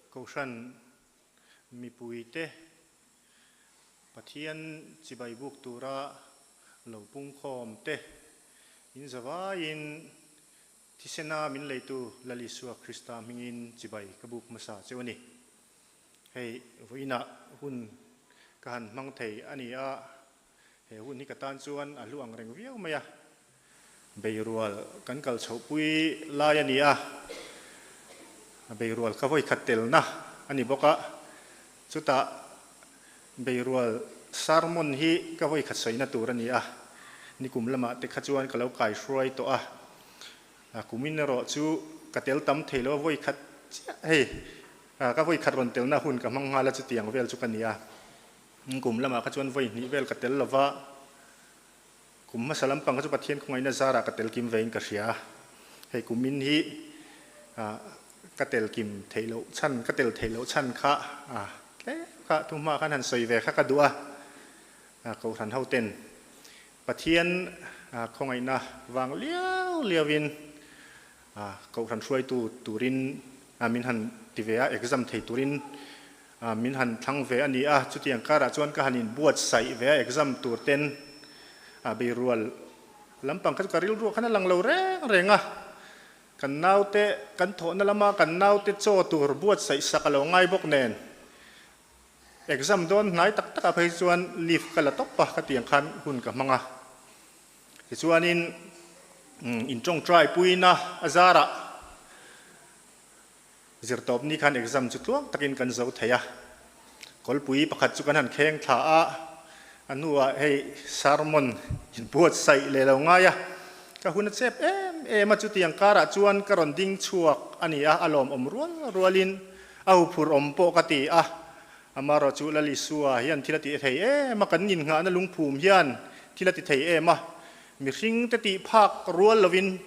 Kohhran mipuite Pathian chibai buk tura lo pungkhawm te in zavaiin thisena min leitu Lal Isua Krista hmingin chibai ka buk hmasa cheu a ni. Hei vawiinah hun ka han hmang thei a ni a, he hun hi ka tan chuan a hlu ang reng viau mai a. Beirual kan kal chhohpui lai a ni a, beirual kha vawi khat telna a ni bawk a, chutah beirual sermon hi ka vawi khat sawina tur a ni a, nikum lamah te kha chuan ka lo kaihruai tawh a. A kumin erawh chu ka tel tam thei lo a, vawi khat chiah hei ka vawi khat rawn telna hun ka hmang nghal a, chutiang vel chu ka ni a. Kum lamah kha chuan vawi hnih vel ka tel lo va, kum hmasa lampang kha chu Pathian khawngaihna zarah ka tel kim vein ka hria a. Hei kumin hi ka tel kim theih loh chhan, ka tel theih loh chhan kha tlem kha thuhma khan han sawi ve kha ka duh a, Kohhran hoten Pathian khawngaihna vang liau liauin Kohhran hruaitu turin min han ti ve a, exam thei turin min han thlang ve a ni a. Chutiang karah chuan ka han inbuatsaih ve a, exam tur ten beirual lampang kha chu ka rilruah khan a lang lo reng reng a. Kan naute, kan thawhna lama kan naute chaw tur buatsaih sak a lo ngai bawk nen Exam dawn hnai tak takah phei chuan leave ka la tawp a, ka tiang khan hun ka hmang a. Tichuanin in tawngtai puina a zarah zirtawp ni khan exam chu tluang takin kan zo thei a. Kawlpui pakhat chu kan han kheng thla a, a hnuah hei sermon inbuatsaih leh lo ngai a. Ka hun a chep em em a, chutiang karah chuan ka rawn ding chhuak a ni a, a lawmawm rual rualin A huphurh awm pawh ka ti a, amarawh chu Lal Isua hian thil a ti thei em a, kan innghahna lungphum hian thil a ti thei em a, mihring te tih phak rual lovin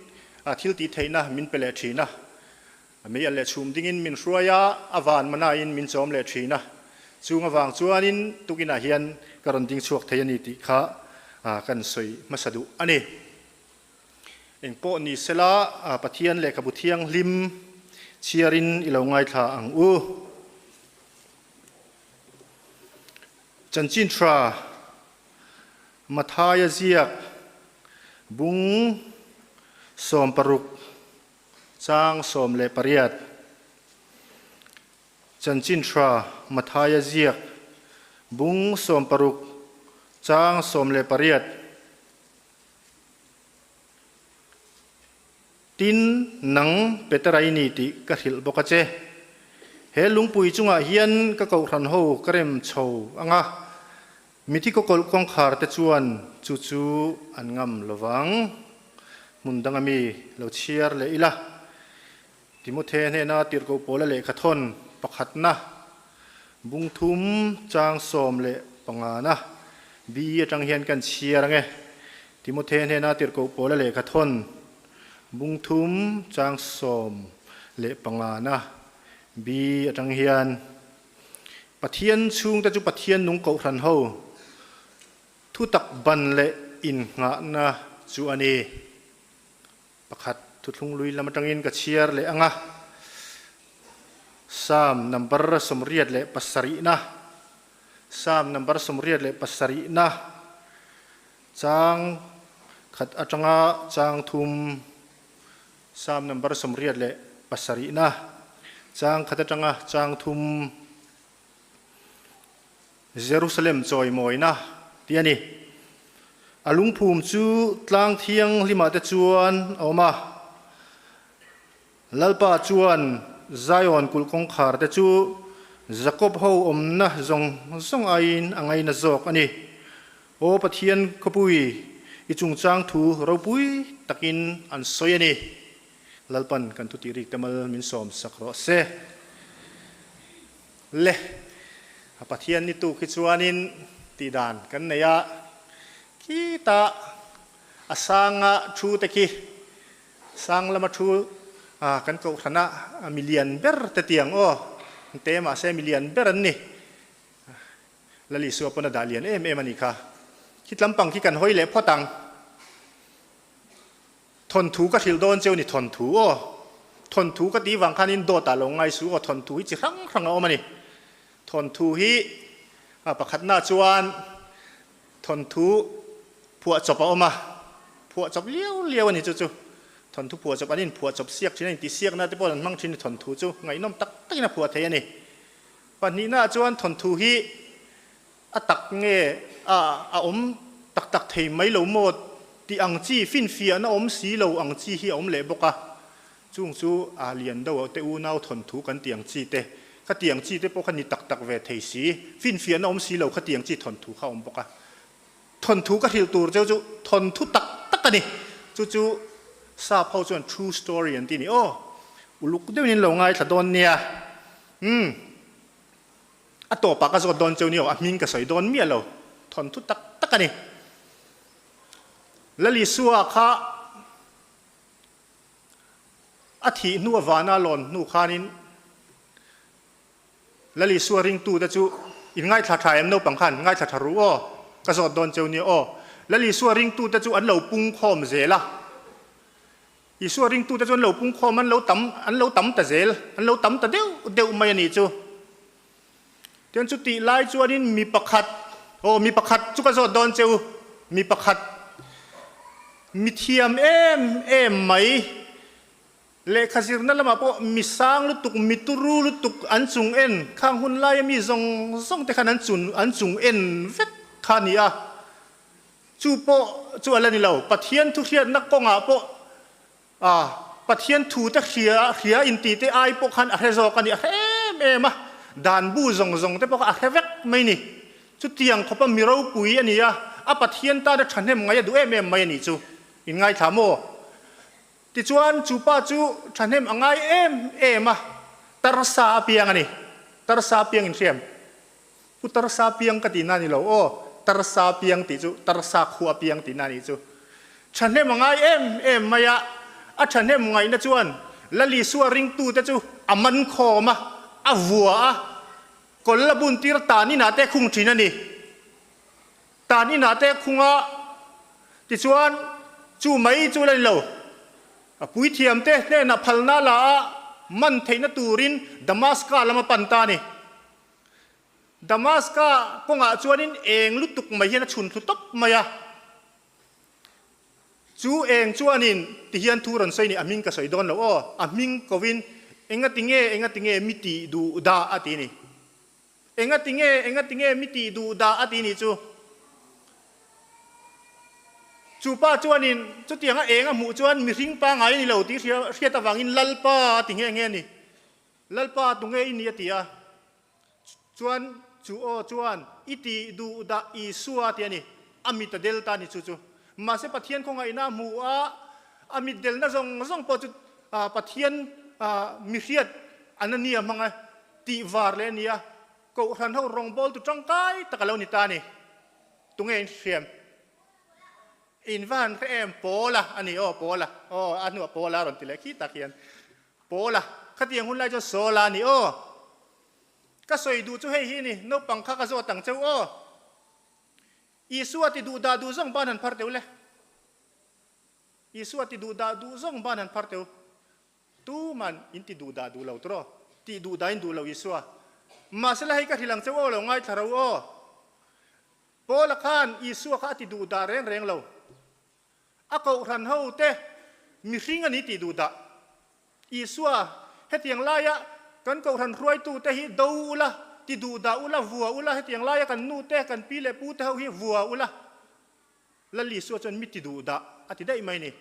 thil tih theihna min pe leh thin a, mei alh leh chhum dingin min hruai a, a van manain min chawm leh thin a, chung avang chuanin tukinah hian ka rawn ding chhuak thei a ni tih kha kan sawi hmasa duh a ni. Engpawh ni sela, Pathian lehkhabu thianghlim chhiarin i lo ngaithla ang u. Chanchin tha Mathaia ziak bung 16 chang 18. Chanchin tha Mathaia ziak bung 16 chang 18. Tin, nang Petera i ni tih ka hrilh bawk a che. He lungpui chungah hian ka kohhran ho ka rem chho ang a, mithi kawkawlh kawngkhar te chuan chu chu an ngam lo vang. Hmun danga mi lo chhiar leh ila. Timothe hnena tirhkoh pawla lehkha thawn pakhatna, bung thum chang 15na B atang hian kan chhiar ang e. Timothe hnena tirhkoh pawla lehkha thawn bung thum chang 15na B atang hian, Pathian chhungte chu Pathian nung kohhran ho thutak ban leh innghahna chu a ni. Pakhat thuthlung lui lam atangin ka chhiar leh ang a, Psalm number 87na, Psalm number 87na, chang khat atanga chang thum, Psalm number 87na, chang khat atanga chang thum, Jerusalem chawimawina tih a ni. A lungphum chu tlang thianghlimah te chuan a awm a. Lalpa chuan Zion kulh kawngkhar te chu Jakob ho awmna zawng zawng aiin a ngaina zawk a ni. Aw Pathian khawpui, i chungchang thu ropui takin an sawi a ni. Lalpan kan thutih rik te mal min sawm sak rawh se. Le, a Pathian ni tuk hi chuanin tih dan kan nei a, khitah a sanga thu te khi sang lama thu kan kohhrana milian ber te tiang aw, te mahse milian ber an ni. Lal Isua pawn a dah lian em em a ni kha. Khi tlampang khi kan hawi leh phawt ang. Thawnthu ka hrilh dawn cheu ni thawnthu aw. Thawnthu ka tih vang khanin dawt ah lo ngai suh aw, thawnthu hi chi hrang hrang a awm a ni. Thawnthu hi pakhatna chuan thawnthu phuahchawp a awm a, phuahchawp liau liau a ni chu chu. Thawnthu phuahchawp an inphuahchawp siak thin a, intihsiakna te pawh an hmang thin a ni thawnthu chu ngaihnawm tak takin a phuah thei a ni. Pahnihna chuan thawnthu hi a tak nge a a awm tak tak thei mai lo maw tih ang chi finfiahna awm si lo ang chi hi a awm leh bawk a, chung chu a lian deuh te unau thawnthu kan tih ang chi te, khatiang chi te pawh kha ni tak tak ve thei si, finfiahna awm si lo khatiang chi thawnthu kha a awm bawk a. Thawnthu ka hrilh tur cheu chu thawnthu tak tak a ni, chu chu sap ho chuan true story an ti a ni aw, uluk deuhin in lo ngaithla dawn nia, umm. A tawpah ka zawt dawn cheu ni aw, a hming ka sawi dawn miah lo, thawnthu tak tak a ni. Lalisua kha a thih hnu a vana lawn hnu khanin Lalisua ringtute chu in ngaithla tha em naupang khan ngaithla tha ru aw, ka zawt dawn cheu ni aw. Lalisua ringtute chu an lo pungkhawm zel a. Isua ringtute chu an lo pungkhawm, an lo tam, an lo tam ta zel, an lo tam ta deuh deuh mai a nih chu. Tichuan chutih lai chuanin mi pakhat, aw mi pakhat chu ka zawt dawn che u, mi pakhat, mi thiam em em mai, lehkha zirna lamah pawh mi sang lutuk, mi turu lutuk an chung en, khang hun laia mi zawng zawng te khan an chun, an chung en vek kha a ni a. Chu pawh chu a la ni lo. Pathian thu hriatna kawngah pawh Pathian thu te hria hria inti te ai pawh khan a hre zawk a ni, a hre em em a. Dan bu zawng zawng te pawh kha a hre vek mai ni. Chutiang khawpa mi ropui a ni a, a Pathian tana thahnem ngai a duh em em mai a nih chu. In ngaithla maw? Tichuan chu pa chu thahnem a ngai em em a, tarsa a piang a ni. Tarsa a piang in hriam. Pu Tarsa piang ka tihna a ni lo aw, Tarsa piang tih chu Tarsa khua piang tihna a nih chu. Thahnem a ngai em em mai a, a thahnem ngaihna chuan Lalisua ringtute chu a man khawm a, a vua a, kawl a buntir tan inah te khung thin a ni. Tan inah te khung a, tichuan chu mai chu la ni lo. A puithiamte hnenah phalna la a, man theihna turin Damaska lam a pan ta a ni. Damaska kawngah chuanin eng lutuk mai hian a chhun thlu tawp mai a. Chu eng chuanin ti hian thu rawn sawi ni, a hming ka sawi dawn lo aw, a hming kovin enga tinge, enga tinge mi tih duh dah a ti ni. Enga tinge, enga tinge mi tih duh dah a ti ni chu. Chu pa chuanin chutianga eng a hmuh chuan mihring pangngai a ni lo tih hriat avangin Lalpa a ti nghe nghe a ni. Lalpa tunge i ni a ti a, chuan chu aw chuan i tih duh dah Isua a ti a ni, a mit a del ta a ni chu chu. Mahse Pathian khawngaihna a hmu a, a mit delna zawng zawng pawh chu Pathian mihriat Anania hmang a tih var leh a ni a, Kohhran ho rawngbawltu tangkai tak a lo ni ta a ni. Tunge in hriam? In va han hre em? Paula a ni aw, Paula. Aw, a hnuah Paula a rawn ti leh khi tak hian. Paula, Khatiang hun lai chuan Saula a ni aw. Ka sawi duh chu hei hi a ni, naupang kha ka zawt ang cheu aw. Isua ti duh dah duh zawng ban han phar teu le. Isua ti duh dah duh zawng ban han phar teu. Tuman in ti duh dah duh lo tawh, tih duh dah in duh lo Isua. Mahsela hei ka hrilh ang cheu aw lo ngaithla ro aw. Paula khan Isua kha a ti duh dah reng reng lo. A kohhran ho te mihring a ni tih duh dah. Isua, hetiang laia kan kohhran hruaitu te hi do ula, ti duh dah ula, vua ula, hetiang laia kan nu te, kan pi leh pu te ho hi vua ula. Lal Isua chuan mi ti duh dah a ti daih mai ni.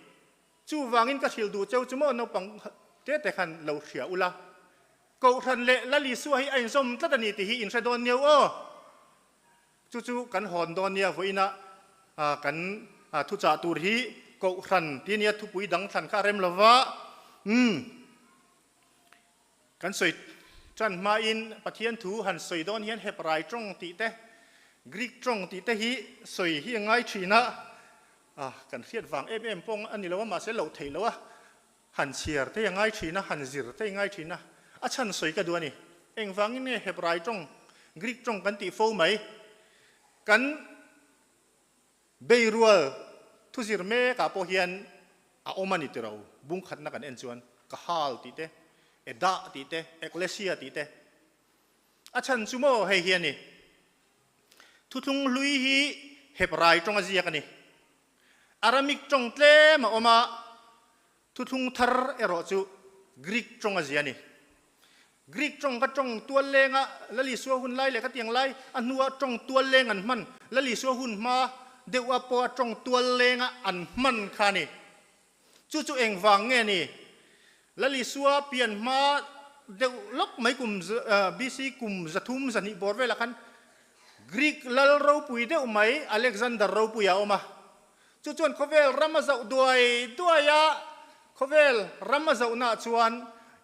Chuvangin ka hrilh duh cheu chu maw naupang te te khan lo hria ula. Kohhran leh Lal Isua hi a inzawm tlat a ni tih hi in hre dawn niau aw. Chu chu kan hawn dawn nia vawiina kan thuchah tur hi Kohhran tih nia thupui dang thlan kha a rem lova. Umm. Kan sawi tan hmain Pathian thu han sawi dawn hian Hebrai tawng tih te, Greek tawng tih te hi sawi hi a ngai thin a, kan hriat vang em em pawh a ni lo a, mahse loh theih loh a, han chhiar te a ngai thin a, han zir te a ngai thin a, a chhan sawi ka duh a ni. Engvangin nge Hebrai tawng, Greek tawng kan tih fo mai? Kan Beirual thuzir mekah pawh hian a awm a ni tiro, bungkhatna kan en chuan. Kahal tih te, Edah tih te, Eklesia tih te. A chhan chu maw hei hi a ni. Thuthlung hlui hi Hebrai tawng a ziak a ni. Aramik tawng tlem a awm a, thuthlung thar erawh chu Greek tawng a zia a ni. Greek tawng kha tawng tual lenga Lalisua hun lai leh khatiang lai a hnua tawng tual leng an hman, Lalisua hun hma deuha pawha tawng tual lenga an hman kha a ni. Chu chu engvang nge ni? Lalisua pian hma deuh lawk mai kum BC kum 302 bawr velah khan Greek lal ropui deuh mai Alexander ropui a awm a. Chu chuan khawvel ram a zoh duai duai a, khawvel ram a zohnaah chuan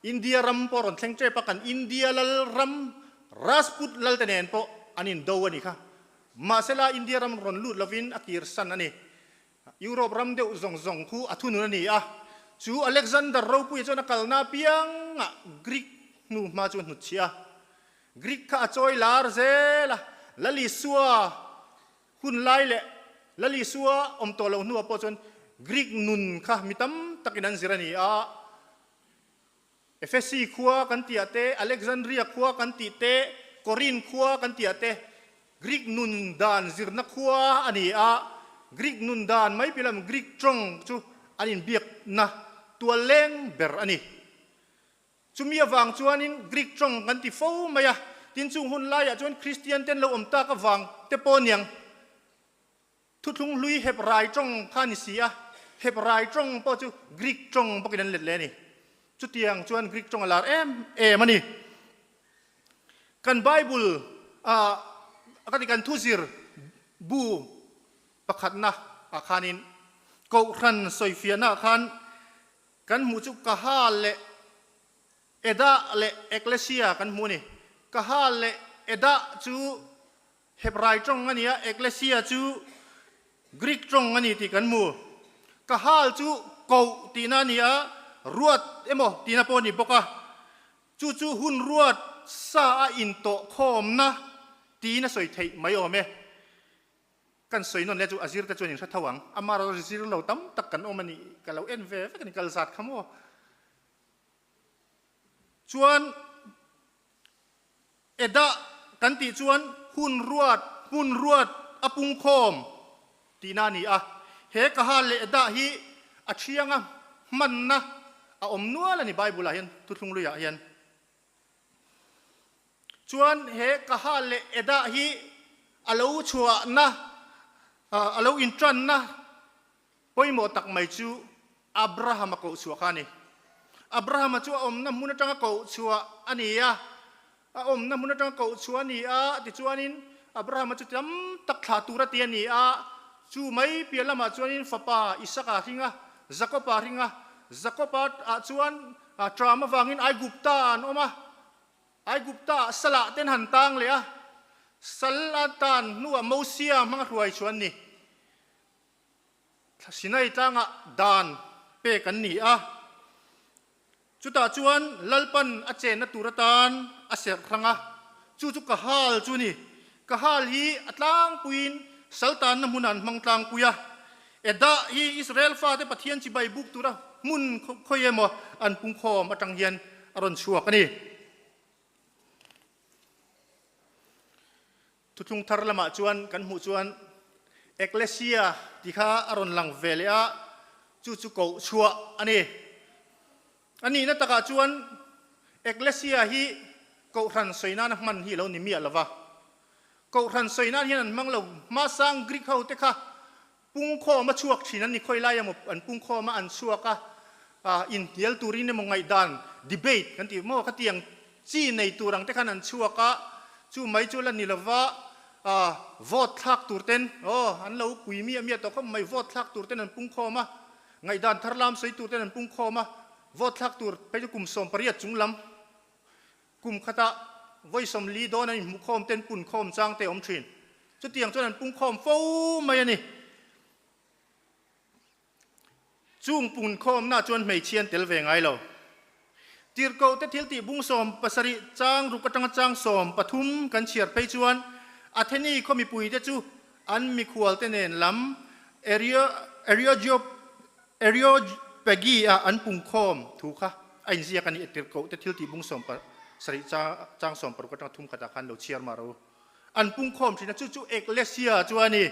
India ram pawh a rawn thleng tep a, kan India lal ram Rajput lal te nen pawh an indo a nih kha. Mahsela India ram rawn lut lovin a kirsan a ni. Europe ram deuh zawng zawng khu a thunun a ni a, chu Alexander ropuia chuan a kalna apiangah Greek hnu hma chu a hnutchhiah a. Greek kha a chawi lar zel a, Lalisua hun lai leh Lalisua awm tawh loh hnuah pawh chuan Greek nun kha mi tam takin an zir a ni a. Efesi khua kan tih ah te, Alexandria khua kan tih te, Korin khua kan tih ah te Greek nun dan zirna khua a ni a, Greek nun dan mai piah lam Greek tawng chu an inbiakna tual leng ber a ni. Chumi avang chuanin Greek tawng kan ti fo mai a, tin chung hun laiah chuan Kristian ten lo awm tak avang te pawh aniang. Thuthlung hlui Hebrai tawng kha a ni si a, Hebrai tawng pawh chu Greek tawng bawkin an let leh a ni. Chutiang chuan Greek tawng a lar em em a ni. Kan Bible ah ka ti kan thuzir bu pakhatna ah khanin Kohhran sawifiahna ah khan kan hmuh chu Kahal leh Edah leh Eklesia kan hmu a ni. Kahal leh Edah chu Hebrai tawng a ni a, Ekklesia chu Greek tawng a ni tih kan hmu. Kahal chu koh tihna a ni a, ruat emaw tihna pawh a ni bawk a. Chu chu hun ruat sa a intawh khawmna tiin a sawi theih mai awm e. Kan sawi nawn leh chu a zir te chuan in hre tho ang. Amaherawhchu zir lo tam tak kan awm a nih ka lo en ve vek a ni, kal zat kha maw. Chuan. Edah kan tih chuan hun ruat, hmun ruat a pungkhawm tihna a ni a. He Kahal leh Edah hi a thianga hmanna a awm nual a ni Bible-ah hian, Thuthlung Luiah hian. Chuan he Kahal leh Edah hi a lo chhuahna, a lo intanna Pawimawh tak mai chu Abrahama kohchhuah kha a ni. Abrahama chu a awmna hmun atanga kohchhuah a ni a, a awmna hmun atanga kohchhuah a ni a, tichuanin Abrahama chu tam tak thlah tur a ti a ni a, chu mai piah lamah chuanin fapa Isaka hring a, Jakoba hring a, Jakoba ah chuan ṭam avangin Aigupta an awm a, Aigupta ah salah ten han tang leh a, sal a tan hnuah Mosia hmanga hruai chu an ni. Sinai tlangah dan pek an ni a, chutah chuan Lalpan a chenna tur atan a serh hrang a, chu chu Kahal chu a ni. Kahal hi a tlangpuiin saltanna hmunah an hmang tlangpui a, Edah hi Israel fate Pathian chibai buk tura hmun khawi emaw an pungkhawm atang hian a rawn chhuak a ni. Thuthlung thar lamah chuan kan hmuh chuan Ekklesia ti kha a rawn lang ve leh a, chu chu koh chhuah a ni. A nihna takah chuan Ekklesia hi Kohhran sawi nana hman hi a lo ni miah lo va. Kohhran sawi nan hian an hmang lo. Hmasang Greek ho te kha pungkhawm a chhuak thin an ni khawi lai emaw an pungkhawm a an chhuak a, inhnial turin emaw ngaihdan, debate kan tih maw khatiang chi nei tur ang te khan an chhuak a, chu mai chu la ni lova vote thlak tur ten aw an lo pui miah miah tawh khawp mai, vote thlak tur ten an pungkhawm a, ngaihdan thar lam sawi tur ten an pungkhawm a, vote thlak tur phei chu kum 18 chung lam Kum khatah vawi 40 dawn an inhmuhkhawm ten punkhawm chang te a awm thin. Chutiang chuan an pungkhawm fo mai a ni. Chung punkhawmna chuan hmeichhia an tel ve ngai lo. Tirhkoh te thil tih bung 17 chang ruk atanga chang 13 kan chhiar phei chuan Atheni khaw mipuite chu an mikhual te nen lam Areopagi-ah an pungkhawm thu kha. A inziak a nih tirhkoh te thil tih bung 17 chang 60 atanga thum khatah khan lo chhiar mah ro. An pungkhawm thin a, chu chu ekklesia chu a ni.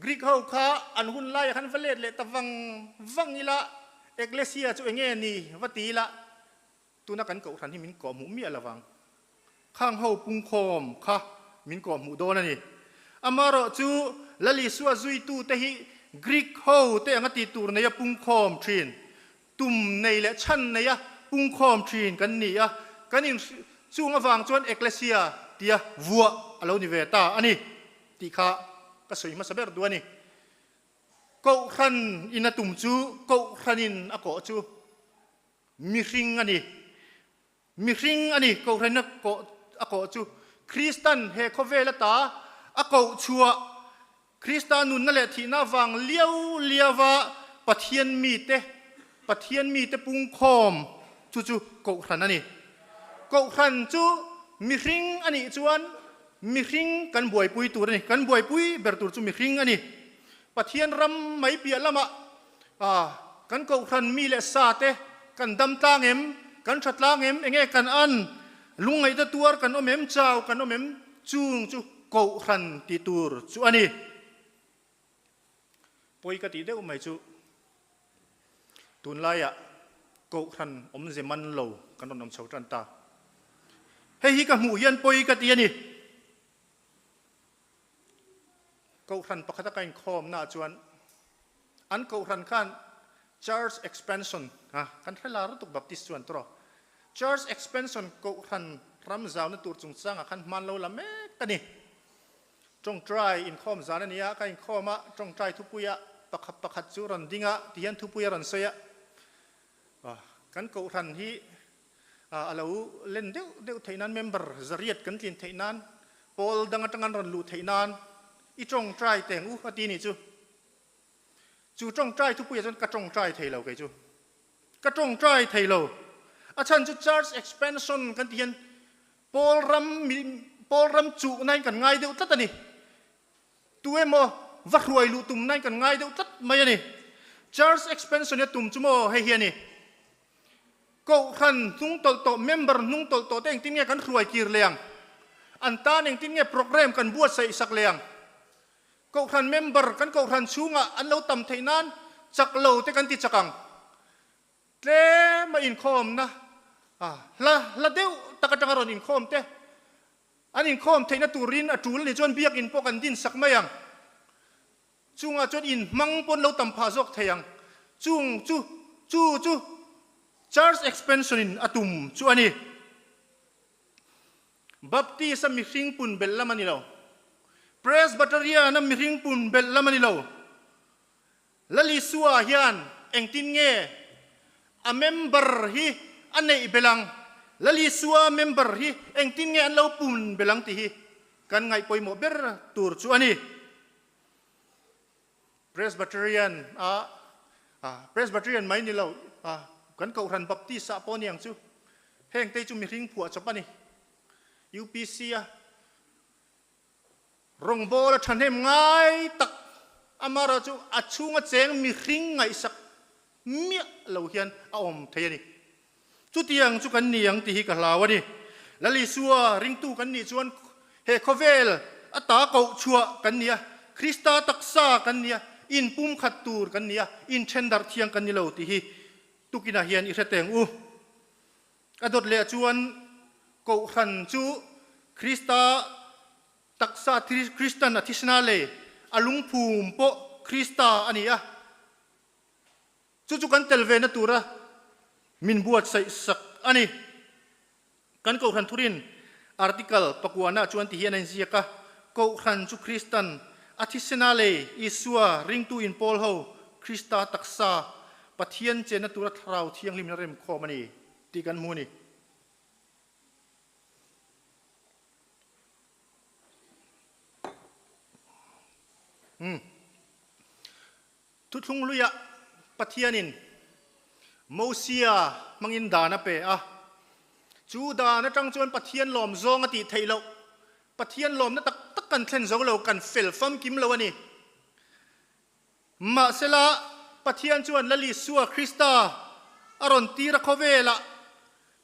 Greek ho kha an hun laiah khan va let leh ta vang vang ila, ekklesia chu enge ni va ti ila, tuna kan kohhran hi min kawhhmuh miah lo vang. Khang ho pungkhawm kha min kawhhmuh dawn a ni. Amaherawh chu Lal Isua zuitute hi Greek ho te anga ti tur neia pungkhawm thin, tum nei leh chhan neia pungkhawm thin kan ni a, kan in chung avang chuan ekklesia tia vuah a lo ni ve ta a ni tih kha ka sawi hmasa ber duh a ni. Kohhran in a tum chu Kohhranin a kawh chu mihring a ni. Mihring a ni, Kohhran a kawh a kawh chu Kristan he khawvel ata a koh chhuah Krista nunna leh thihna avang liau liauva Pathian mite Pathian mite pungkhawm chu chu Kohhran a ni. Kohhran chu mihring a nih chuan mihring kan buaipui tur a ni, kan buaipui ber tur chu mihring a ni. Pathian ram mai piah lamah A, kan kohhran mi leh sa te kan dam tlang em? Kan tha tlang em? Enge kan an? Lungngaihna tuar kan awm em? Chau kan awm em? Chung chu kohhran ti tur chu a ni. Pawi ka tih deuh mai chu tunlaiah kohhran awmze man lo kan rawn awm chho tan ta. Hei hi ka hmuh hian pawi ka ti a ni. Kohhran pakhata ka inkhawmnaah chuan an kohhran khan Church Expansion a kan hre lar lutuk Baptist chuan tawh Church Expansion kohhran ram zauna tur chungchangah khan hman lo la mek a ni. Tawngtai inkhawm zan a ni a, ka inkhawm a, tawngtai thupuia pakhat pakhat chu rawn ding a tihian thupui a rawn sawi a. Kan kohhran hi a lo len deuh deuh theih nan member zariat kan tlin theih nan pawl dang atang an rawn luh theih nan i tawngtai teng u a ti nih chu. Chu tawngtai thupuiah chuan ka tawngtai thei lo kei chu. Ka tawngtai thei lo. A chhan chu church expansion kan tih hian pawl ram pawl ram chuh nain kan ngai deuh tlat a ni. Tu emaw va hruai luh tum nain kan ngai deuh tlat mai a ni. Church expansion hi a tum chu maw hei hi a ni. Kohhran hnung tawlh tawh, member hnung tawlh tawh te engtin nge kan hruai kir leh ang? An tan engtin nge program kan buatsaih sak leh ang? Kohhran member kan kohhran chhungah an lo tam theih nan chak lo te kan ti chak ang. Tlem a inkhawmna hla hla deuh tak atanga rawn inkhawm te an inkhawm theihna turin a tul a nih chuan biakinn pawh kan din sak mai ang. Chungah chuan in hmang pawn lo tam phah zawk thei ang. Chung chu chu chu Church Expansion in a tum chu a ni. Baptist a mihring pun belh lam a ni lo. Presbyterian a mihring pun belh lam a ni lo. Lal Isua hian engtin nge a member hi a neih belh ang? Lal Isua member hi engtin nge an lo pun belh ang tih hi kan ngaih pawimawh ber tur chu a ni. Presbyterian a Presbyterian mai ni lo kan Kohhran Baptist ah pawh a ni ang chu. Heng te chu mihring phuah chawp a ni. UPC a rawngbâwl a thahnem ngai tak amaherawh chu a chhunga cheng mihring ngaihsak miah lo hian a awm thei a ni. Chutiang chu kan ni ang tih hi ka hlau a ni. Lal Isua ringtu kan nih chuan he khawvel a ta koh chhuah kan ni a, Krista taksa kan ni a, inpumkhat tur kan ni a, inthendarh thiang kan ni lo tih hi tukinah hian i hre teng u. A dawt leh chuan Kohhran chu Krista taksa Kristan a thisna lei a lungphum pawh Krista a ni a. Chu chu kan tel ve na tura min buatsaih sak a ni. Kan Kohhran thurin article pakuana chuan ti hian a inziak a, Kohhran chu Kristan a thisena lei Isua ringtu inpawl ho Krista taksa Pathian chenna tura Thlarau Thianghlim in a remkhawm a ni tih kan hmu a ni. Umm. Thuthlung hluiah Pathianin Mosia hmangin dan a pe a. Chu dan atang chuan Pathian lawm zawng a tih theih loh. Pathian lawmna tak tak kan thlen zo lo, kan fel famkim lo a ni. Mahsela, Pathian chuan Lal Isua Krista. a rawn tir a khawvelah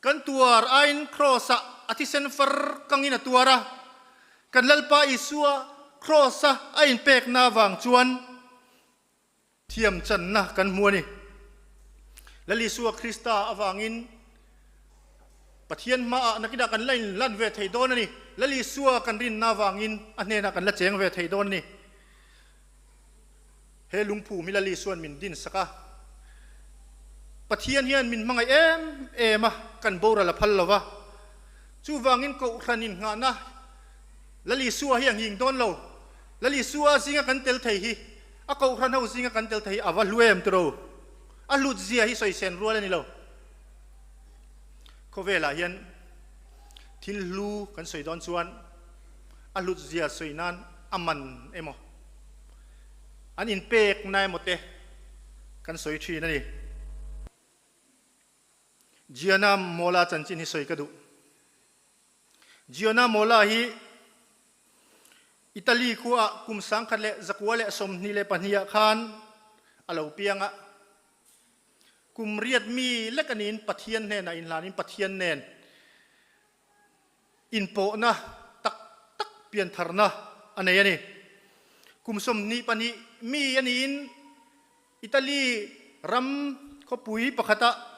kan tuar aiin Kraws-ah a thisen far kangin a tuar a, kan Lalpa Isua Kraws-a a inpekna avang chuan thiamchanna kan hmu a ni. Lal Isua Krista avangin Pathian hmaah nakinah kan la inlan ve thei dawn a ni. Lal Isua kan rinna avangin a hnenah kan la cheng ve thei dawn a ni. He lungphum hi Lal Isua'n min dinsak a, Pathian hian min hmangaih em em a, kan boral a phal lo va. Chuvangin Kohhran inngahna Lal Isua hi a nghing dawn lo. Lal Isua zinga kan tel thei hi, a Kohhran ho zinga kan tel thei hi a va hlu em tiro? A hlut zia hi sawisen rual a ni lo. Khawvelah hian thil hlu kan sawi dawn chuan a hlut zia sawi nan a man emaw, an inpekna emaw te kan sawi thin a ni. Gianna Molla chanchin hi sawi ka duh. Gianna Molla hi Italy khuaah kum 1922 ah khan a lo piang a. Kum riat mi lek a niin Pathian hnenah inhlanin Pathian nen inpawhna tak tak piantharna a nei a ni. Kum 22 mi a niin Italy ram khawpui pakhata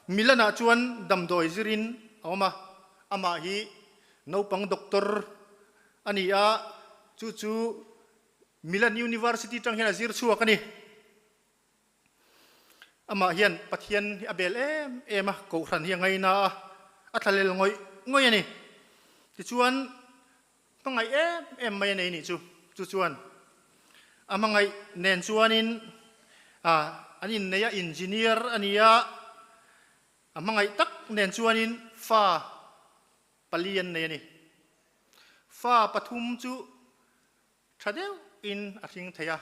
Milan-ah chuan damdawi zirin a awm a, amah hi naupang doctor a ni a, chu chu Milan University tang hian a zir chhuak a ni. Amah hian Pathian hi a bel em em a, Kohhran hi a ngaina a, a thlalel ngawih ngawih a ni. Tichuan, hmangaih em em mai a nei nih chu. Chu chuan a hmangaih nen chuanin an innei a, engineer a ni a, a hmangaih tak nen chuanin fa pali an nei a ni. Fa pathum chu tha deuhin a hring thei a.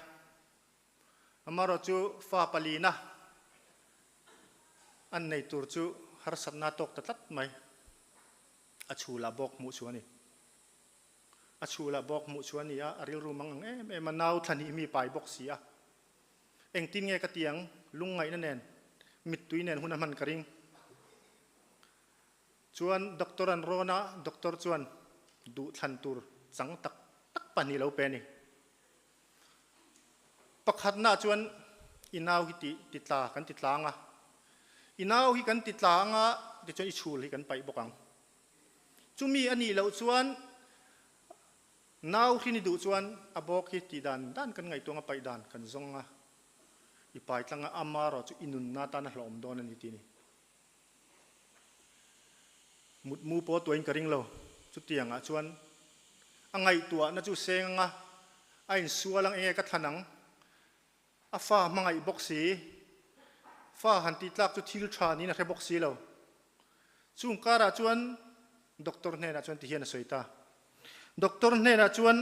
Amaherawh chu fa palina an nei tur chu harsatna tawk ta tlat mai. A chhulah bawk hmuh chu a ni. A chhulah bawk hmuh chu a ni a, a rilru mang ang em em a, nau thla hnih mi pai bawk si a. Engtin nge ka ti ang, lungngaihna nen, mittui nen hun a hman ka ring. Chuan doctor an rawn a, doctor chuan duhthlan tur chang tak tak pahnih lo pe a ni. Pakhatna chuan i nau hi ti ti tla kan ti tlang a, i nau hi kan ti tla anga tichuan i chhul hi kan paih bawk ang. Chumi a nih loh chuan nau hrin i duh chuan a bawk hi tih dan dan kan ngaihtuah anga paih dan kan zawng a, i pai tlang a, amarawh chu i nunna tan a hlauhawm dawn a ni tih a ni. Mutmu pawh tuahin ka ring lo. Chutiangah chuan a ngaihtuahna chu seng anga a insual ang enge ka thlan ang? A fa hmangaih bawk si. Fa han tih tlak chu thil tha niin a hre bawk si lo. Chung karah chuan doctor hnenah chuan tihian a sawi ta. Doctor hnenah chuan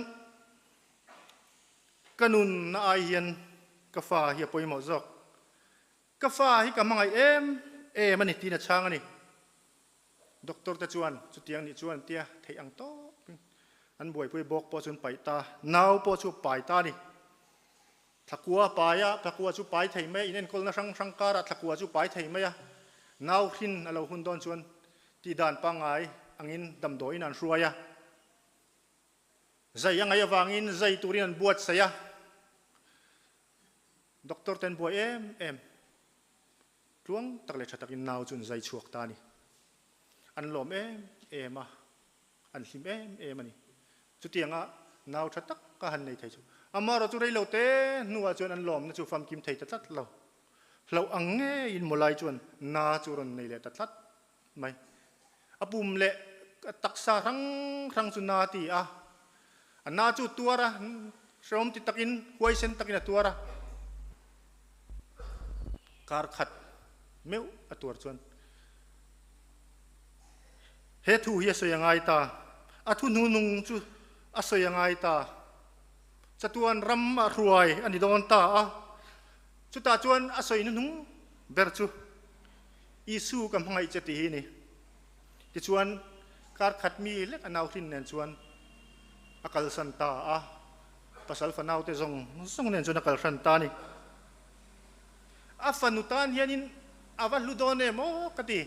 ka nunna ai hian ka fa hi a pawimawh zawk. Ka fa hi ka hmangaih em em a ni tiin a chhang a ni. Doctor te chuan chutiang nih chuan tia theih ang tawpin an buaipui bawk pawh chu an paih ta, nau pawh chu pai ta a ni. Thlakua a pai a, thlakua chu pai thei mai a, inenkawlna hrang hrang karah thlakua chu pai thei mai a, nau hrin a lo hun dawn chuan tihdan pangngai angin damdawiin an hruai a. Zai a ngaih avangin zai turin an buatsaih a. Doctor ten buai em em, tluang tak leh tha takin nau chu an zai chhuak ta a ni. An lawm em em a, an hlim em em a ni. Chutianga nau tha tak ka han nei thei chu. Amaherawh chu reilo te hnuah chuan an lawmna chu famkim thei ta tlat lo. Hlauh ang ngeiin mawlai chuan na chu rawn nei leh ta tlat mai. A pum leh taksa hrang hrang chu na a ti a, a na chu tuar a, hrehawm ti takin, huaisen takin a tuar a. Kar khat meuh a tuar chuan he thu hi a sawi a ngai ta, a thu hnunung chu a sawi a ngai ta. Chatuan ram a hruai a ni dawn ta a, chutah chuan a sawi hnuhnung ber chu Isu ka hmangaih che ti hi ni. Tichuan, kar khat mi lek a nau hrin nen chuan a kalsan ta a, pasal fanau te zawng zawng nen chuan a kalhran ta a ni. A fanu tan hianin a va hlu dawn em aw ka ti.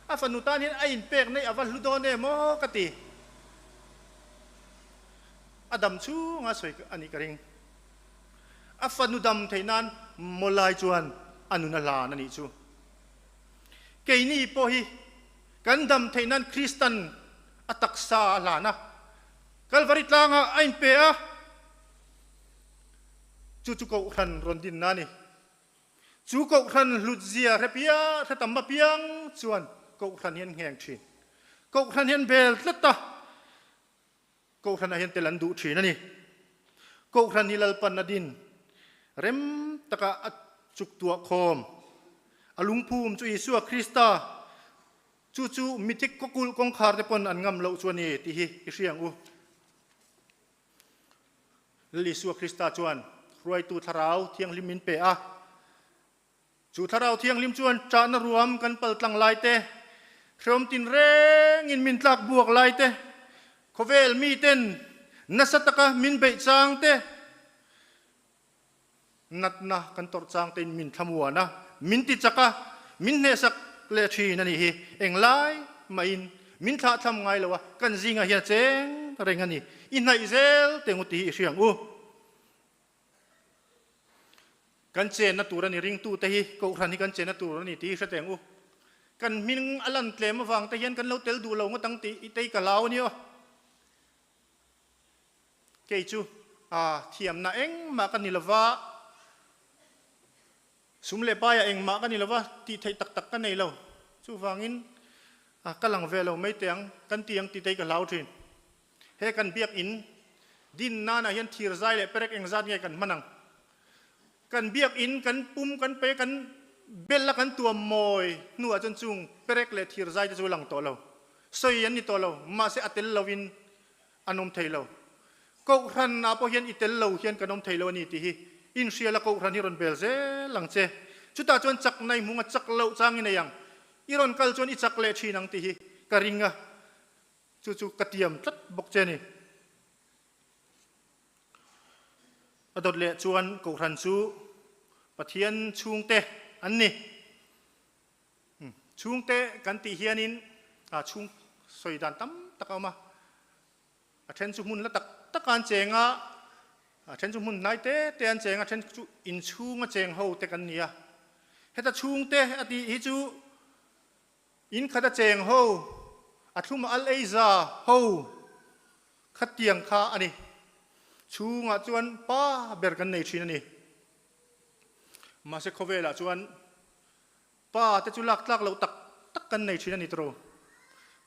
A fanu tan hian a inpekna hi a va hlu dawn em aw ka ti. A dam chhunga sawi a nih ka ring. A fanu dam theih nan mawlai chuan a nun a hlan a nih chu. Keini pawh hi kan dam theih nan Kristan a taksa a hlan a, Kalvari tlangah a inpe a, chu chu Kohhran rawn dinna a ni. Chu Kohhran hlutzia hre piang, hre tam apiang chuan Kohhran hi an ngheng thin. Kohhran hi an bel tlat a, Kohhranah hian tel an duh thin a ni. Kohhran hi Lalpan a din rem taka a chuk tuah khawm. A lungphum chu Isua Krista, chu chu mithi kawkulh kawngkhar te pawn an ngam loh chu a ni tih hi i hria ang u. Lal Isua Krista chuan hruaitu thlarau thianghlim min pe a. Chu Thlarau Thianghlim chuan ṭahna ruam kan pal tlang lai te, hreawm tinrengin min tlak buak lai te, khawvel miten nasa taka min beih chang te, natna kan tawrh chang tein min thlamuan a, min ti chak a, min hnehsak leh ṭhin a nih hi. Englai mahin min thlahthlam ngai lo a, kan zingah hian a cheng reng a ni. I hnaih zel teh ngawt tih hi i hria ang u. Kan chenna tur a ni, ringtute hi Kohhran hi kan chenna tur a ni tih hi hre teh ang u. Kan hming a lan tlem avang te hian kan lo tel duh lo ngawt ang tih i tei ka hlau a ni aw. Kei chu a thiamna engmah ka ni lova, sum leh paiah engmah ka ni lova, tih theih tak tak ka nei lo. Chuvangin ka lang ve lo mai teh ang, kan ti ang tih tei ka hlau thin. He kan biakinn din nanah hian thirzai leh perek engzat nge kan hman ang? Kan biakinn kan pum kan pe kan bel a kan tuam mawi hnuah chuan chung perek leh thirzai te chu lang tawh lo. Sawi an ni tawh lo, mahse a tel loin an awm thei lo. Kohhran ah pawh hian i tel lo hian kan awm thei lo a ni tih hi inhrial a kohhran hi rawn bel zel ang che. Chutah chuan chakna i hmung a chak loh chang i nei ang. I rawn kal chuan i chak leh thin ang tih hi ka ring a. Chu chu ka tiam tlat bawk che a ni. A dawt leh chuan Kohhran chu Pathian chhungte an ni. Chhungte kan tih hianin chhung sawi dan tam tak a awm a. A then chu hmun la tak tak a an cheng a, a then chu hmun hnai te te an cheng a, a then chu inchhunga cheng ho te kan ni a. Heta chhungte a tih hi chu In khat a cheng ho, a thlum al ei za ho kha tiang kha a ni. Chhungah chuan pa ber kan nei thin a ni. Mahse khawvelah chuan pa te chu lak tlak loh tak tak kan nei thin a ni tawh.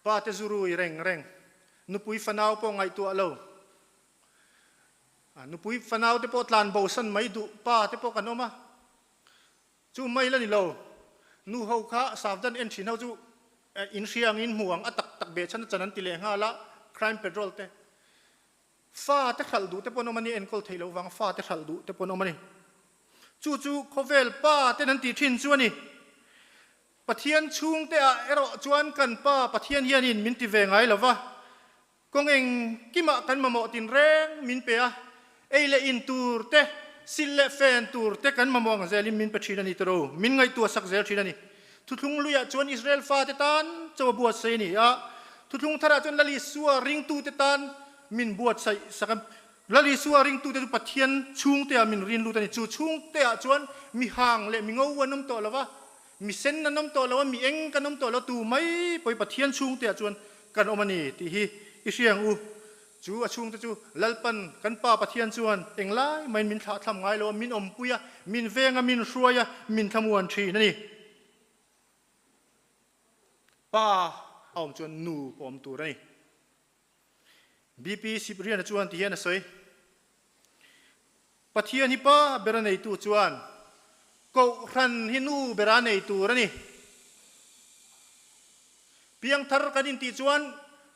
Pa te zu rui reng reng, nupui fanau pawh ngaihtuah lo, nupui fanau te pawh tlan bosan mai duh pa te pawh kan awm a. Chu mai la ni lo, nu ho kha Savdan en thin ho chu in hria ang in hmu ang a tak tak beh chhan a chan an ti leh nghal a, crime patrol te fa te hralh duh te pawh an awm a ni, enkawl theih loh vang fa te hralh duh te pawh an awm a ni. Chu chu khawvel pa ten an tih thin chu a ni. Pathian chhungte ah erawh chuan kan pa Pathian hianin min ti ve ngai lo va, Kawng engkimah kan mamawh tinreng min pe a, ei leh in tur te, sil leh fen tur te kan mamawh ang zelin min pe thin a ni tiro, min ngaihtuah sak zel thin a ni. Thuthlung luiah chuan Israel fate tan chaw a buatsaih a ni a, thuthlung tharah chuan Lal Isua ringtute tan min buatsaih sak a. Lal Isua ringtute chu Pathian chhungteah min rin lut a ni. Chu chhungteah chuan mi hang leh mi ngo an awm tawh lo va, Mi sen an awm tawh lo a, mi eng kan awm tawh lo, tu mai pawhin Pathian chhungteah chuan kan awm a ni tih hi i hria ang u. Chu a chhungte chu Lalpan kan Pa Pathian chuan englai maiin min thlahthlam ngai lo a, min awmpui a, min veng a, min hruai a, min thlamuan thin a ni. Pa a awm chuan nu pawh awm tur a ni. BP Sipriana chuan ti hian a sawi. Pathian hi pa ber a neitu chuan Kohhran hi nu ber a nei tur a ni. Piangthar kan intih chuan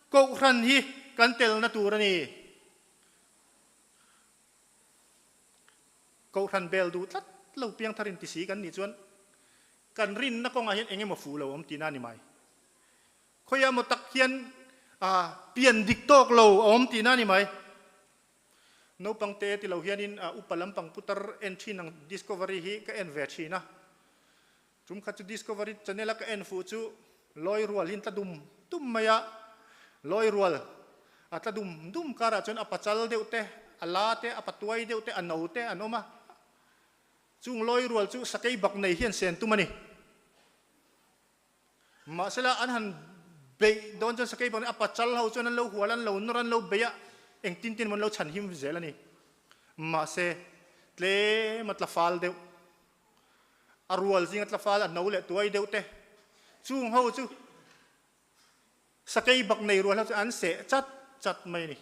Kohhran hi kan telna tur a ni. Kohhran bel duh tlat lo piangthar inti si kan nih chuan kan rinna kawngah hian eng emaw fuh lo awm tihna a ni mai. Khawiah maw tak hian pian dik tawk lo a awm tihna a ni mai. Naupang te ti lo hianin upa lampang putar en thin ang Discovery hi ka en ve thin a. Tum khat chu Discovery Channel a ka en fuh chu lawi rual hi an tla dum dum mai a, lawi rual a tla dum dum karah chuan a pachal deuh te, a la te, a patuai deuh te, a no te an awm a. Chung lawi rual chu sakei bak nei hian sen tum a ni. Mahsela an han beih dawn chuan sakei bak nei a pachal ho chuan an lo hual, an lo nawr, an lo beih a, engtin tin emaw an lo chhan him zel a ni. Mahse tlem a tla fal deuh. A rual zinga tlafal a hno leh tuai deuh te chung ho chu sakei bak nei rual ho chu an seh chat chat mai a ni.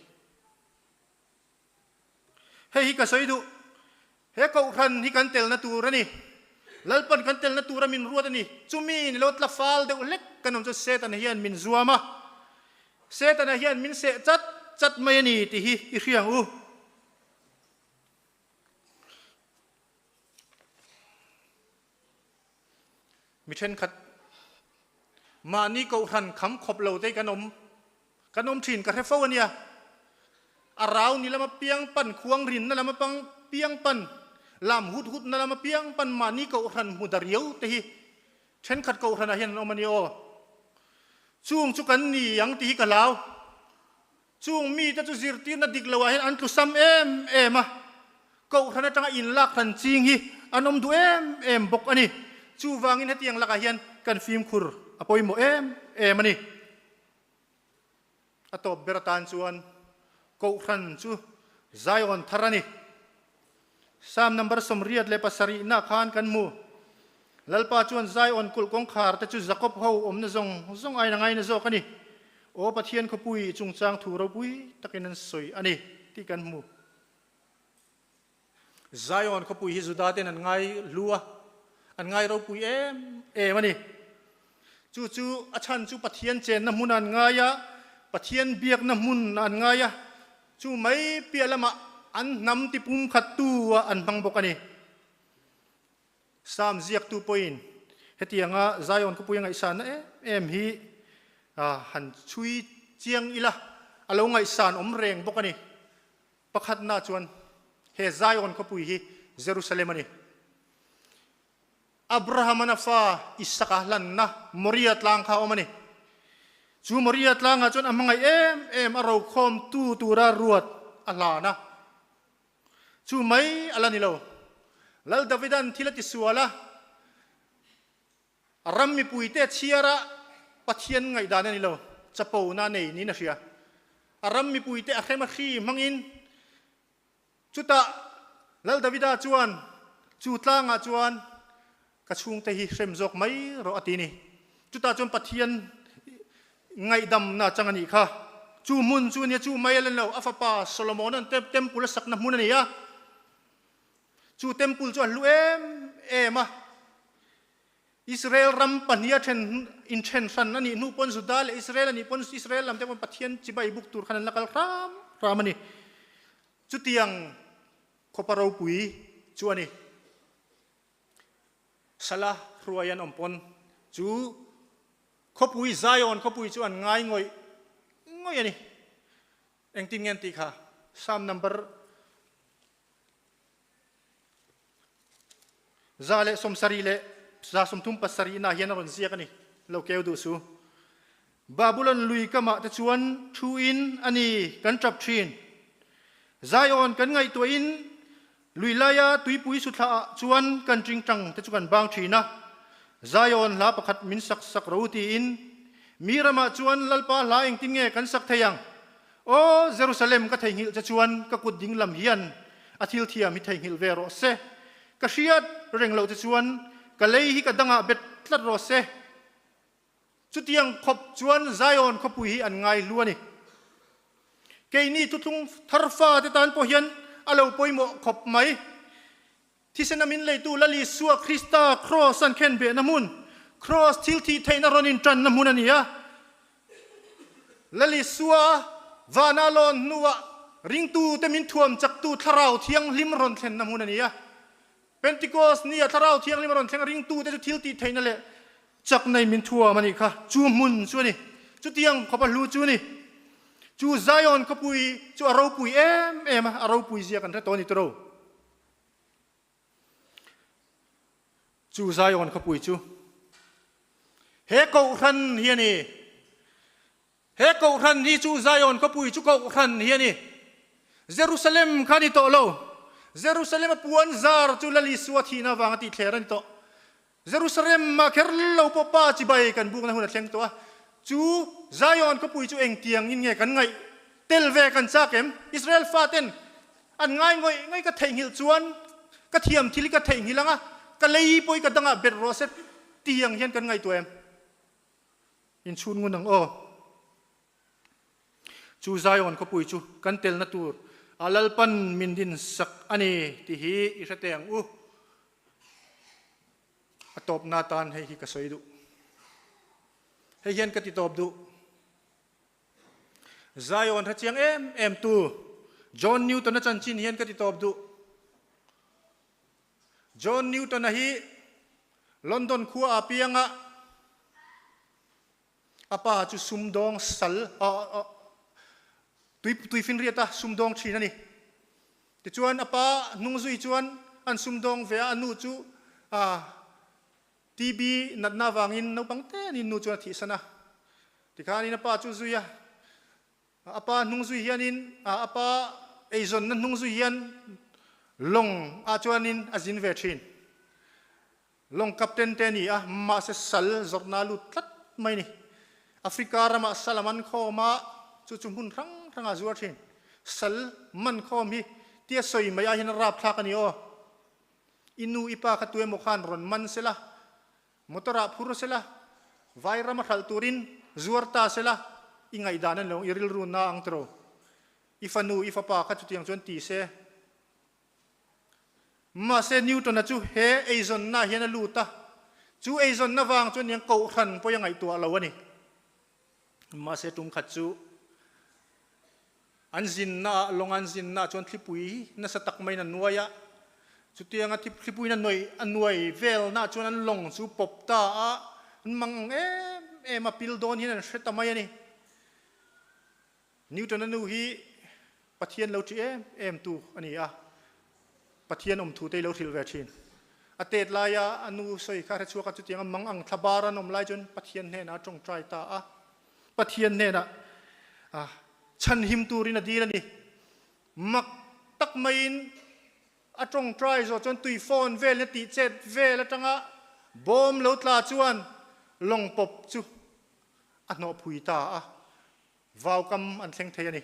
Hei hi ka sawi duh, he kohhran hi kan telna tur a ni. Lalpan kan telna tura min ruat a ni. Chumi ni lo tlafal deuh hlek kan awm chu Setana hian min zuam a, Setana hian min seh chat chat mai a ni tih hi i hria ang u. Mi thenkhat mahni kohhran kham khawp lo te kan awm kan awm thin ka hre fo ania. A rau ni lama piang pan khuang rinna lama pang piang pan lam hut hut na lama piang pan mahni kohhran hmu da riau te hi thenkhat kohhran ah hian an awm ania aw. Chung chu kan ni ang tih hi ka hlau. Chung mite chu zirtirna dik loah hian an tlusam em em a, Kohhran atanga inlak hran ching hi an awm duh em em bawk a ni. Chuvangin hetiang lakah hian kan fimkhur a pawimawh em em a ni. A tawp ber atan chuan Kohhran chu Zion thar a ni. Psalm number 87 na khan kan hmu. Lalpa chuan Zion kulh kawngkhar te chu Jakob ho awmna zawng zawng aiin a ngaina zawk a ni. Aw Pathian khawpui chungchang thu ropui takin an sawi a ni tih kan hmu. Zion khawpui hi Juda ten an ngai hlu a, an ngai ropui em em a ni. Chu chu a chhan chu Pathian chenna hmun an ngai a, Pathian biakna hmun an ngai a, Chu mai piah lamah an hnam ti pumkhattu ah an hmang bawk a ni. Psalm ziaktu pawhin hetianga Zion khawpui a ngaihsanna em em hi han chhui chiang ila a lo ngaihsan awm reng bawk a ni. Pakhatna chuan he Zion khawpui hi Jerusalem a ni. Abraham-an a fa Isaka hlanna Moria tlang kha a awm a ni. Chu Moria tlangah chuan a hmangaih em em a rokhawmtu tura ruat a hlan a. Chu mai a la ni lo. Lal Davidan thil a tisual a, ram mipuite chhiara Pathian ngaihdan a ni lo, chapona nei niin a hria. A ram mipuite a hrem a hri hmangin Chutah Lal Davida chuan chu tlangah chuan ka chhungte hi hrem zawk mai rawh a ti ni. Chutah chuan Pathian ngaihdamna chang a nih kha. Chu hmun chu nia chu mai a len lo, a fapa Solomona'n temple a sakna hmun a ni a. Chu temple chu a hlu em em a. Israel ram pahniha then inthen hran a nih hnu pawn Juda leh Israel a nih pawn Israel lam te pawn Pathian chibai buk tur khan an la kal hram hram a ni. Chutiang khawpa ropui chu a ni. Sala hruai an awm pawn chu khawpui Zion khawpui chu an ngai ngawih ngawih a ni. Engtin nge an tih kha? Psalm number 137 na hian a rawn ziak a ni. Lo keu duh su. Babulon lui kamah te chuan thu in a ni kan tap thin. Zion kan ngaihtuahin lui laia tuipui suthla ah chuan kan tingtang te chu kan bang thin a. Zion hla pakhat min sak sak ro tiin mi ramah chuan Lalpa hla engtin nge kan sak thei ang? Aw Jerusalem ka theihnghilh che chuan ka kut ding lam hian a thil thiam hi theihnghilh ve rawh se. Ka hriat reng loh che chuan ka lei hi ka dangah bet tlat rawh se. Chutiang khawp chuan Zion khawpui hi an ngai hlu a ni. Keini thuthlung thar fate tan pawh hian a lo pawimawh khawp mai. Thisen a min leitu Lal Isua Krista Kraws an khen behna hmun, Kraws thil thih theihna rawn intanna hmun a ni a. Lal Isua vana lawn hnuah ringtute min thuam chaktu Thlarau Thianghlim rawn thlenna hmun a ni a. Pentecost nia Thlarau Thianghlim a rawn thleng a, ringtute chu thil tih theihna leh chakna in min thuam a nih kha. Chu hmun chu a ni. Chutiang khawpa hlu chu a ni. Chu Zion khawpui chu a ropui em em a, a ropui zia kan hre tawh a ni tawh lo. Chu Zion khawpui chu. He kohhran hi a ni. He kohhran hi chu Zion khawpui chu kohhran hi a ni. Jerusalem kha a ni tawh lo. Jerusalem a puan zar chu Lal Isua thihna avanga tih thler a ni tawh. Jerusalem ah kher lo pawh Pa chibai kan bukna hun a thleng tawh a. Chu Zion khawpui chu engtiangin nge kan ngaih tel ve kan chak em? Israel faten an ngai ngawih ngawih ka theihnghilh chuan ka thiam thil hi ka theihnghilh ang a, ka lei pawh hi ka dangah bet rawh se tiang hian kan ngaihtuah em? Inchhun ngun ang aw. Chu Zion khawpui chu kan telna tur a Lalpan min din sak a ni tih hi i hre teh ang u. A tawpna atan hei hi ka sawi duh. Hei hian ka ti tawp duh. Zion hre chiang em em tu John Newton-a chanchin hian ka ti tawp duh. John Newton-a hi London khua ah piang a, a pa chu sumdawng sal tui tuifinriat a sumdawng thin a ni. Tichuan a pa hnung zui chuan an sumdawng ve a, a nu chu TB natna avangin naupang te anin nu chuan a thihsan a. Tikhanin a pa chu zui a, A pa hnung zui hianin a pa eizawnna hnung zui hian lawng ah chuanin a zin ve thin. Lawng captain te a ni a, mahse sal zawrhna a lut tlat mai a ni. Africa ramah sal a man khawm a, chu chu hmun hrang hrangah a zuar thin. Sal man khawm hi tia sawi mai ah hian a rapthlak a ni aw. I nu i pa kha tu emaw khan rawn man sela, Motor ah phur sela, vai ram a hralh turin zuar ta sela, i ngaihdan an lo, i rilru na ang tiraw? I fanu, i fapa kha chutiang chuan ti se. Mahse Newton-a chu he eizawnna ah hian a lut a, chu eizawnna vang chuan niang kohhran pawh i a ngaihtuah lo a ni. Mahse tum khat chu An zinna ah lawng an zinna ah chuan thlipui nasa tak maiin a nuai a, chutianga thlipuiin a nuai a nuai velna ah chuan an lawng chu pawp ta a, an mang ang em em a, pil dawn hian an hre ta mai a ni. Newton-a nu hi Pathian lo ṭih em em tu a ni a, Pathian awm thu te i lo hrilh ve ṭhin. A tet laia a nu sawi kha hre chhuak a, chutianga mang ang thla bar an awm lai chuan Pathian hnenah a ṭawngṭai ta a. Pathian hnenah chhanhim turin a dil a ni. Mak tak maiin a tawngtai zawh chuan tui phone velin a tih chet vel atanga bawm lo tla chuan lawng pawp chu a hnawh phui ta a, vaukam an thleng thei a ni.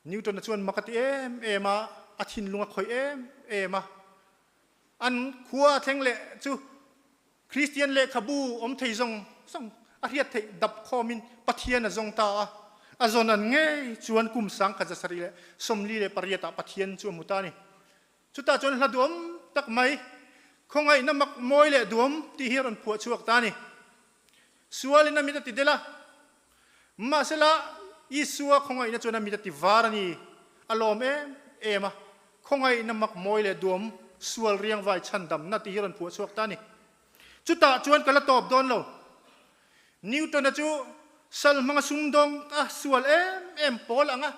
Newton-a chuan mak a ti em em a, a thinlung a khawih em em a. An khua a thleng leh chu Kristian lehkhabu awm thei zawng zawng a hriat theih dap khawmin Pathian a zawng ta a. A zawn an ngei chuan kum 1748 ah Pathian chu a hmu ta a ni. Chutah chuan hla duam tak mai, Khawngaihna mak mawi leh duam tih hi a rawn phuah chhuak ta a ni. Sualin a mit a ti del a, mahsela Isua khawngaihna chuan a mit a ti var a ni. A lawm em em a, Khawngaihna mak mawi leh duam sual riangvai chhandamna tih hi a rawn phuah chhuak ta a ni. Chutah chuan ka la tawp dawn lo. Newton-a chu sal hmanga sumdawng a sual em em pawl ang a,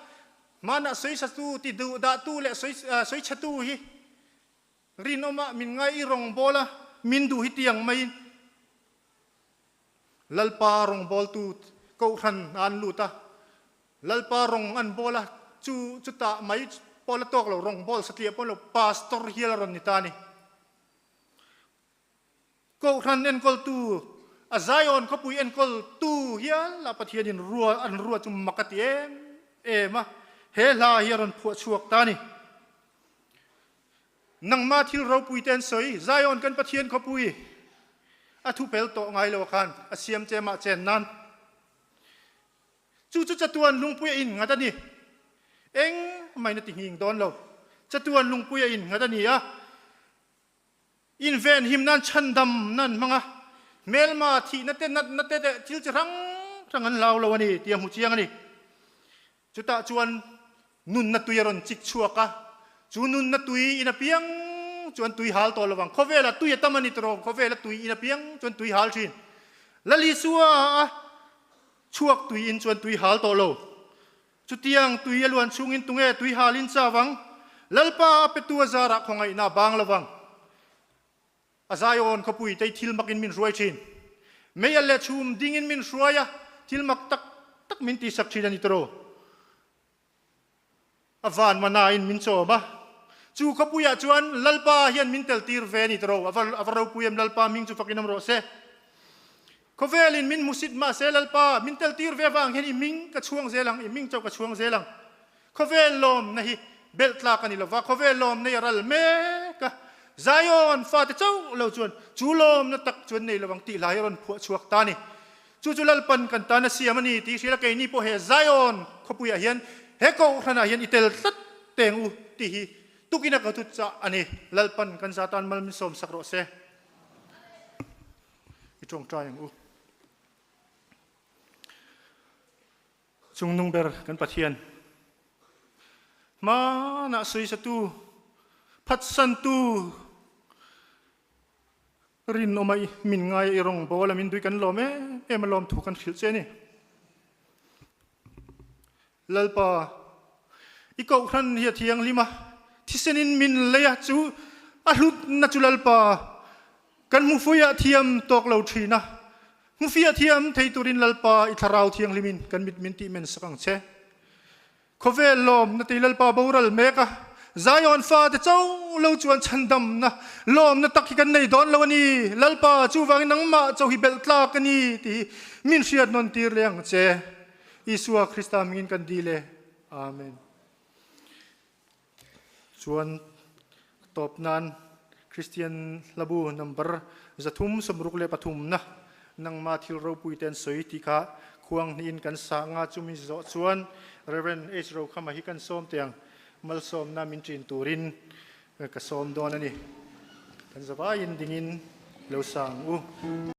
hmanah sawisatu ti duh dahtu leh sawichhetu hi Rinawma min ngai i rawngbawla min duh hi tiang maiin Lalpa rawngbawltu kohhran a an lut a, Lalpa rawng an bawl a, chu chutah mai pawh la tawk lo, rawngbâwl satliah pawh lo, pastor hial a rawn ni ta a ni. Kohhran enkawltu, a Zion khawpui enkawltu hial a Pathianin rua an rua chu mak a ti em em a, he hla hi a rawn phuah chhuak ta a ni. Nangmah thil ropui te an sawi, Zion kan Pathian khawpui a thu pel tawh ngai lo khan a siam che mah chen nan. Chu chu chatuan lungpui a innghat a ni. Eng main a ti nghing dawn lo. Chatuan lungpui a innghat a ni a. Inven him nan chhandam nan hmang a, hmelma thihna te natna te leh thil chi hrang hrang an hlau lo a ni tih a hmu chiang a ni. Chutah chuan nunna tui a rawn chik chhuak a, chu nunna tui in apiang chuan tui hal tawh lovang. Khawvela tui a tam a ni tawh, khawvela tui in apiang chuan tui hal thin. Lal Isua a chhuak tui in chuan tui hal tawh lo. Chutiang tui a luan chhungin tunge tui halin chau ang? Lalpa a petu a zarah khawngaihna a bang lovang. A Zion khawpui tei thil makin min hruai thin. Mei alh leh chhum dingin min hruai a, thil mak tak tak min tihsak thin a ni tawh. A van manain min chawm a, chu khawpuiah chuan Lalpa hian min tel tir ve a ni tawh. A va ropui em Lalpa hming chu fakin awm rawh se. Khawvelin min hmusit mahse Lalpa min tel tir ve avang hian i hming ka chhuang zel ang, i hming chauh ka chhuang zel ang. Khawvel lawmna hi belh tlak a ni lova, khawvel lawmna hi a ral mek a, Zion fate chauh lo chuan chu lawmna tak chu an nei lovang tih hlai a rawn phuah chhuak ta a ni. Chu chu Lalpan kan tan a siam a ni tih hriat a, keini pawh he Zion khawpuiah hian he kohhranah hian i tel tlat teng u tih hi tukin a ka thut chah a ni. Lalpan kan za tan mal min sawmsak rawh se. I tawngtai ang u. Chungnung ber kan Pathian, hmanah sawisatu, phatsantu, rinawma i min ngaia i rawngbâwl a min dui kan lawm em em a lawmthu kan hrilh che a ni. Lalpa, i kohhran hi a thianghlim a, thisenin min lei a, chu a hlutna chu Lalpa, kan hmufuiah thiam tawk lo thin a, Hmufiah thiam thei turin Lalpa i Thlarau Thianghlimin kan mit min tih men sak ang che. Khawvel lawmna tei Lalpa boral mek a, Zion fate cho lo chuan chhandamna lawmna tak hi kan nei dawn lo a ni. Lalpa, chuvangin nangmah cho hi belh tlak a ni tih hi min hriat nawn tir leh ang che. Isua Krista mingin kan dil e. Amen. Chuan a tawp nan Kristian hlabu number 363 na nangma thil ropui te an sawi tih kha khuang hnihin kan sah nga chumi zawh chuan Rev. H. Rokhama hi kan sawm teh ang malsawmna min ṭin turin ka sawm dawn a ni. Kan zavaiin dingin lo sang u.